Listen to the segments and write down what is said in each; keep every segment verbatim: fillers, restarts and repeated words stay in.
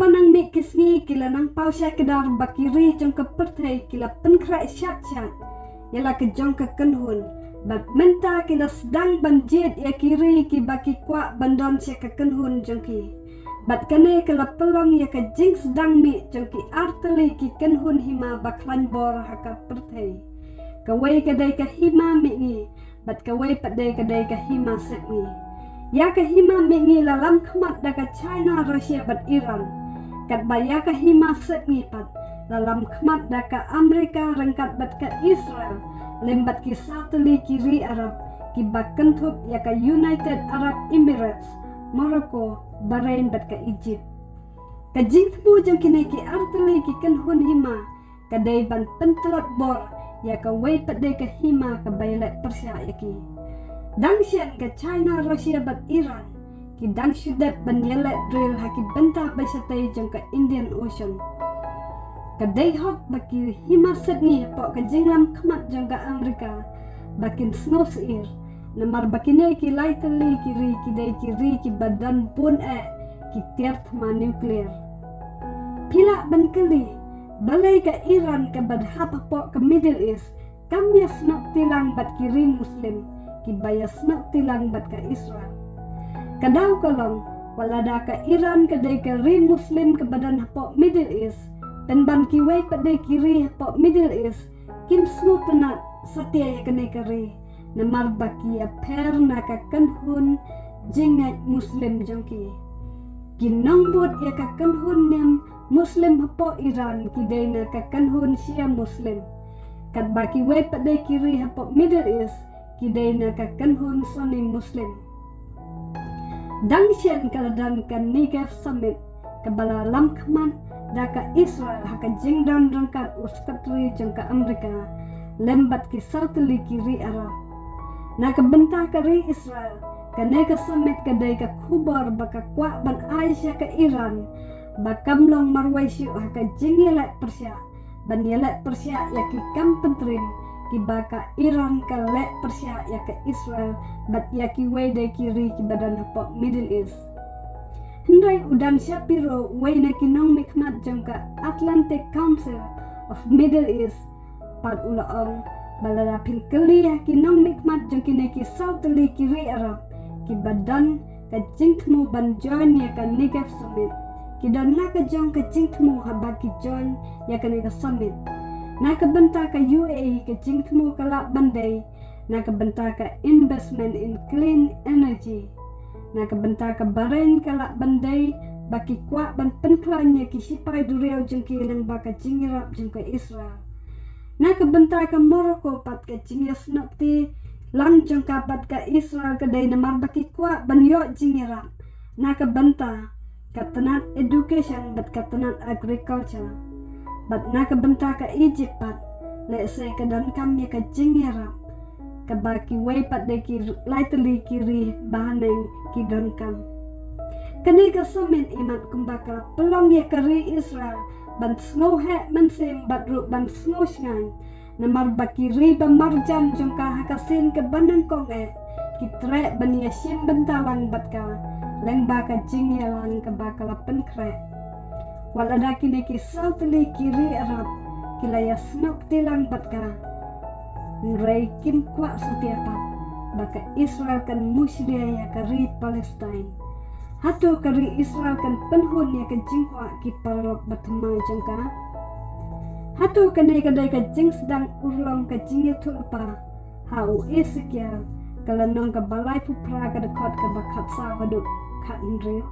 Haba nang mih ki sngi ki la nang paw shai kdar ba ki ri jong ka pyrthei ki la pynkhreh shat shat ïa la ka jong ka kynhun. Bad mynta ki la sdang ban jied ïa ki ri kiba ki kwah ban don sha ka kynhun jong ki. Bad kane ka la pynlong ïa ka jingsdang mih jong ki artylli ki kynhun hima ba khlaiñ bor ha ka pyrthei. Kawei ka dei ka hima mihngi, bad kawei pat dei ka dei ka hima sepngi. Ïa ka hima mihngi la lam khmat da ka China, Russia bad Iran. Katba ïa ka hima sepngi pat la lam khmat da ka Amerika ryngkat bad ka Israel, lem bad ki sawtylli ki ri Arab kiba kynthup ïa ka United Arab Emirates, Morocco, Bahrain bad ka Egypt. Ka jingthmu jong kine ki artylli ki kynhun hima ka dei ban pyntlot bor ïa kawei pat dei ka hima kaba ïaleh pyrshah ïa ki. Dang shen ka China, Russia bad Iran ki dang shu dep ban ïaleh drill ha ki bynta ba shatei jong ka Indian Ocean. Ka dei hok ba ki hima sepngi hapoh ka jinglam khmat jong ka Amerika ba kin sngewsyier, namar ba kine ki lai tylli ki ri ki dei ki ri kiba don bun eh ki tiar thma nuclear. Phi lah ban kylli, balei ka Iran kaba hap hapoh ka Middle East kam ïasnoh kti lang bad ki ri Muslim kiba ïasnoh kti lang bad ka Israel? Ka daw ka long, wat lada ka Iran ka dei ka ri Muslim kaba don hapoh Middle East, pynban kiwei pat dei ki ri hapoh Middle East kim sngewtynnat satia ïa kane ka ri, namar ba ki ïapher na ka kynhun jingngeit Muslim jong ki. Ki nongbud ïa ka kynhun niam Muslim hapoh Iran ki dei na ka kynhun Shia Muslim, katba kiwei pat dei ki ri hapoh Middle East ki dei na ka kynhun Sunni Muslim. Dang shen ka la don ka Negev Summit kaba la lam khmat da ka Israel ha ka jingdon ryngkat u Secretary jong ka Amerika lem bad ki sawtylli ki ri Arab. Na ka bynta ka ri Israel, kane ka summit ka dei ka khubor ba ka kwah ban ai sha ka Iran ba kam long marwei shuh ha ka jingïaleh pyrshah ban ïaleh pyrshah ïa ki kam pyntriem kiba ka Iran ka leh pyrshah ïa ka Israel bad ïa kiwei de ki ri kiba don hapoh Middle East. Hynrei u Dan Shapiro, uwei na ki nongmihkhmat jong ka Atlantic Council of Middle East, pat u la ong ba lada phin kylli ha ki nongmihkhmat jong kine ki sawtylli ki ri Arab kiba don ka jingthmu ban join ïa ka Negev Summit, ki don la ka jong ka jingthmu haba ki join ïa kane ka summit. Na ka bynta ka U A E ka jingthmu ka lah ban dei na ka bynta ka investment in clean energy. Na ka bynta ka Bahrain ka lah ban dei ba ki kwah ban pynkhlaiñ ïa ki shipai duriaw jong ki lyngba ka jingïarap jong ka Israel. Na ka bynta ka Morocco pat ka jingïasnoh kti lang jong ka bad ka Israel ka dei namar ba ki kwah ban ïoh jingïarap na ka bynta ka tnat education bad ka tnat agriculture. Bad na ka bynta ka Egypt pat, lehse ka donkam ïa ka jingïarap kaba kiwei pat de ki lai tylli ki ri bahaneng ki donkam. Kane ka summit imat kumba ka la pynlong ïa ka ri Israel ban sngewheh mynsiem bad ruh ban sngewshngaiñ, namar ba ki ri ba marjan jong ka ha ka sien kaba nyngkong eh ki treh ban ïashim bynta lang bad ka lyngba ka jingïalang kaba ka la pynkhreh. Wat lada kine ki sawtylli ki ri Arab ki la ïasnoh kti lang bad ka, hynrei kim kwah satia pat ba ka Israel kan mushlia ïa ka ri Palestine. Hato ka ri Israel kan pynhun ïa ka jingkwah ki paralok ba thymmai jong ka? Hato kane ka dei ka jingsdang urlong ka jingïathuhlypa ha u Esekiel ka lynnong kaba laiphew phra ka dkhot kaba khatsaw haduh khathynriew?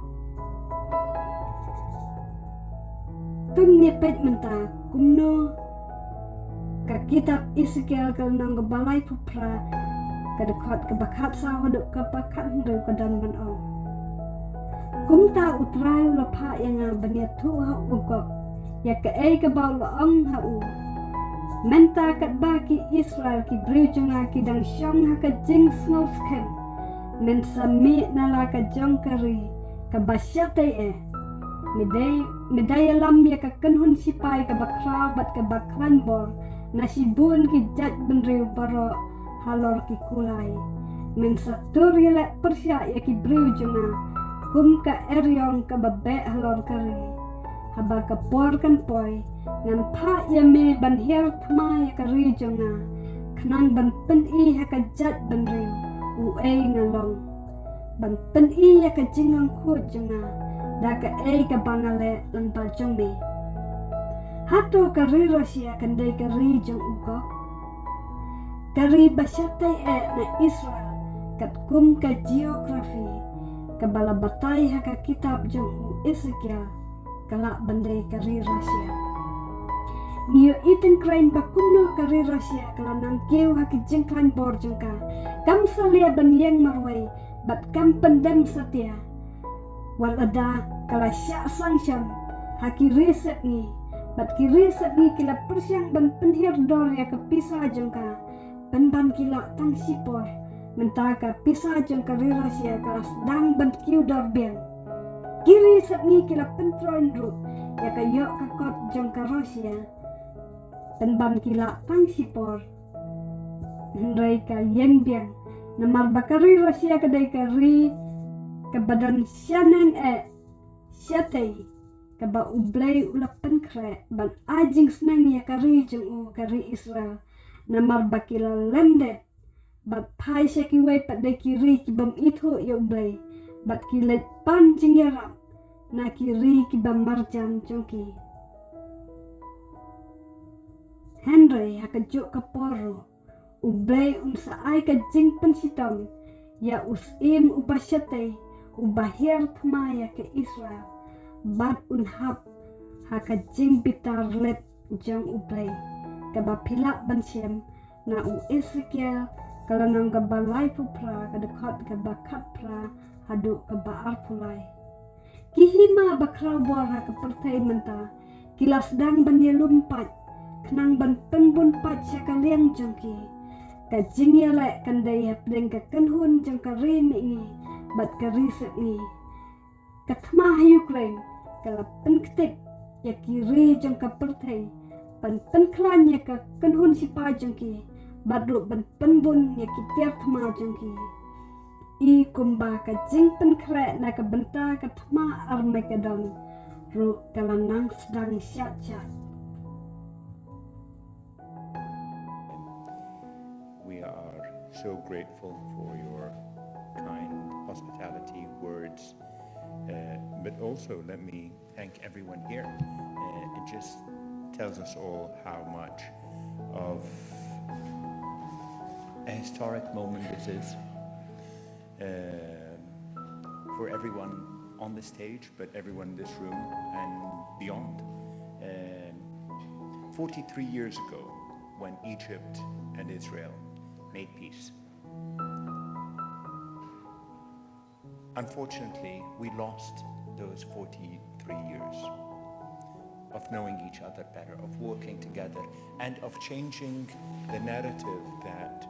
To ngin ïa peit mynta kumno ka kitab Esekiel ka lynnong kaba laiphew phra ka dkhot kaba khatsaw haduh kaba khathynriew ka don ban ong: Kumta U Trai u la phah ïa nga ban ïathuh ha u Gog ïa kaei kaba u la ong ha u. Mynta katba ki Israel ki briew jong nga ki dang shong ha ka jingsngewskhem, men sa mih na la ka jong ka ri kaba shatei eh. Me dei, me dei ïalam ïa ka kynhun shipai kaba khraw bad kaba khlaiñ bor na shibun ki jaitbynriew baroh halor ki kulai. Men sa tur ïaleh pyrshah ïa ki briew jong nga kum ka eriong kaba beh halor ka ri. Haba ka por kan poi, ngan phah ïa me ban hiar thma ïa ka ri jong nga, khnang ban pyni ha ka jaitbynriew uei nga long, ban pyni ïa ka jinglong khuid jong nga da kaei kaba nga leh lyngba jong me. Hato ka ri Russia kan dei ka ri jong u Gog? Ka ri ba shatei eh na Israel, katkum ka geography kaba la batai ha ka kitab jong u Ezekiel, ka lah ban dei ka ri Russia. Ngi ïohi tyngkrein ba kumno ka ri Russia ka la nang kiew ha ki jingkhlaiñ bor jong ka, kam salia ban ïeng marwei bad kam pyndem satia. Wat lada ka la shah sanction ha ki ri sepngi, bad ki ri sepngi ki la pyrshang ban pynhiar dor ïa ka pisa jong ka, pynban ki lah tang shipor, mynta ka pisa jong ka ri Russia ka la sdang ban kiew dor biang. Ki ri sepngi ki la pyntroiñ ruh ïa ka ïoh ka kot jong ka Russia, pynban ki lah tang shipor. Hynrei ka ïeng biang, namar ba ka ri Russia ka dei ka ri kaba don shaneng eh shatei, kaba U Blei u la pynkhreh ban ai jingsneng ïa ka ri jong u, ka ri Israel, namar ba ki la lyndet bad phai sha kiwei pat de ki ri ki bym ithuh ïa U Blei, bad ki leit pan jingïarap na ki ri kiba marjan jong ki. Hynrei ha kajuh ka por ruh, U Blei un sa ai ka jingpynshitom ïa u syiem uba shatei, uba hiar thma ïa ka Israel, bad un hap ha ka jingbitar lep jong U Blei, kaba phi lah ban shem na u Ezekiel, ka lynnong kaba laiphew phra, ka dkhot kaba khatphra haduh kaba arphew lai. Ki hima ba khraw bor ha ka pyrthei mynta ki la sdang ban ïalum pat, khnang ban pynbun pat sha ka liang jong ki. Ka jingïaleh kan dei hapdeng ka kynhun jong ka ri mihngi bad ka ri sepngi. Ka thma ha Ukraine ka la pynktik ïa ki ri jong ka pyrthei ban pynkhlaiñ ïa ka kynhun shipai jong ki, bad ruh ban pynbun ïa ki tiar thma jong ki. I kumba ka jingpynkhreh na ka bynta ka thma Armageddon ruh ka la nang sdang shat shat. We are so grateful for your kind hospitality words, uh, but also let me thank everyone here. Uh, it just tells us all how much of a historic moment this is, uh, for everyone on the stage, but everyone in this room and beyond. Um, forty-three years ago, when Egypt and Israel made peace, unfortunately, we lost those forty-three years of knowing each other better, of working together, and of changing the narrative that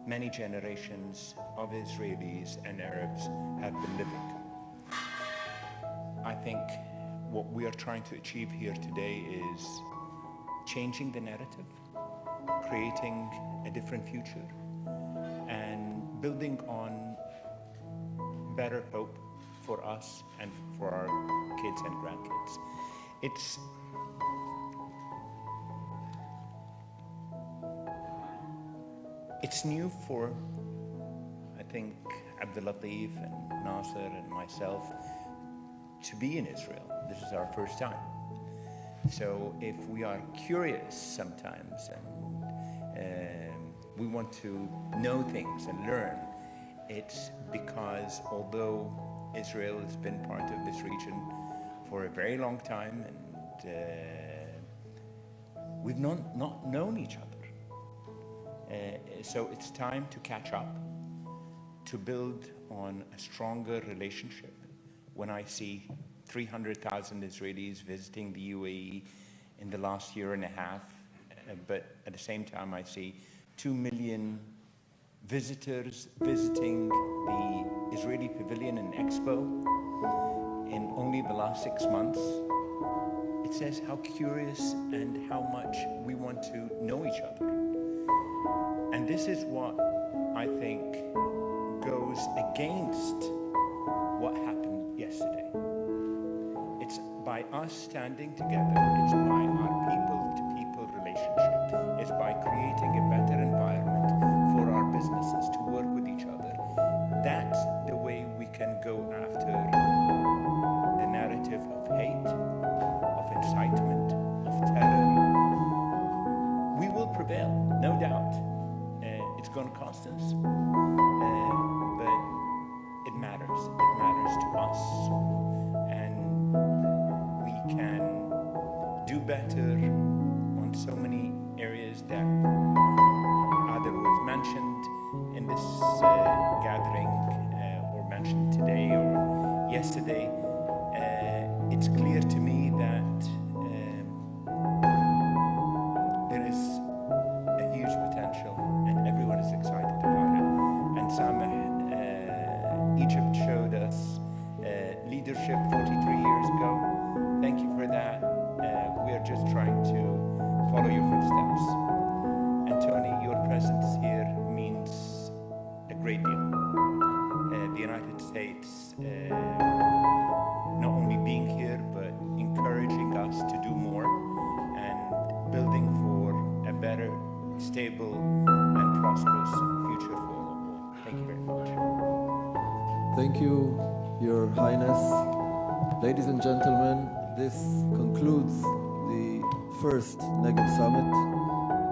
many generations of Israelis and Arabs have been living. I think what we are trying to achieve here today is changing the narrative, creating a different future, and building on better hope for us and for our kids and grandkids. It's it's new for, I think, Abdul Latif and Nasser and myself to be in Israel. This is our first time. So if we are curious sometimes and, um, we want to know things and learn, it's because although Israel has been part of this region for a very long time and, uh, we've not, not known each other. Uh, so it's time to catch up, to build on a stronger relationship. When I see three hundred thousand Israelis visiting the U A E in the last year and a half, uh, but at the same time I see two million visitors visiting the Israeli Pavilion and Expo in only the last six months, it says how curious and how much we want to know each other. And this is what I think goes against what happened yesterday. It's by us standing together, it's by our people to people relationship, it's by creating a better environment for our businesses to work with each other. That's the way we can go after the narrative of hate, of incitement, of terror. We will prevail, no doubt. Uh, it's going to cost us, uh, but it matters. It matters to us, and we can do better on so many areas that either was mentioned in this uh, gathering uh, or mentioned today or yesterday. Uh, it's clear to me that um, there is a huge potential, and everyone is excited about it. And Sameh, uh, Egypt showed us uh, leadership forty-three years ago. Thank you for that. Uh, we are just trying to follow your footsteps. And Tony, your presence here means a great deal. Uh, the United States uh, not only being here, but encouraging us to do more and building for a better, stable, and prosperous future for all. Thank you very much. Thank you, Your Highness. Ladies and gentlemen, this concludes the first Negev Summit.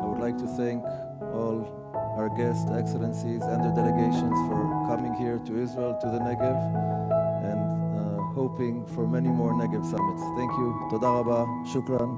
I would like to thank all our guests, excellencies, and their delegations for coming here to Israel, to the Negev, and uh, hoping for many more Negev summits. Thank you. תודה רבה. שוכרן.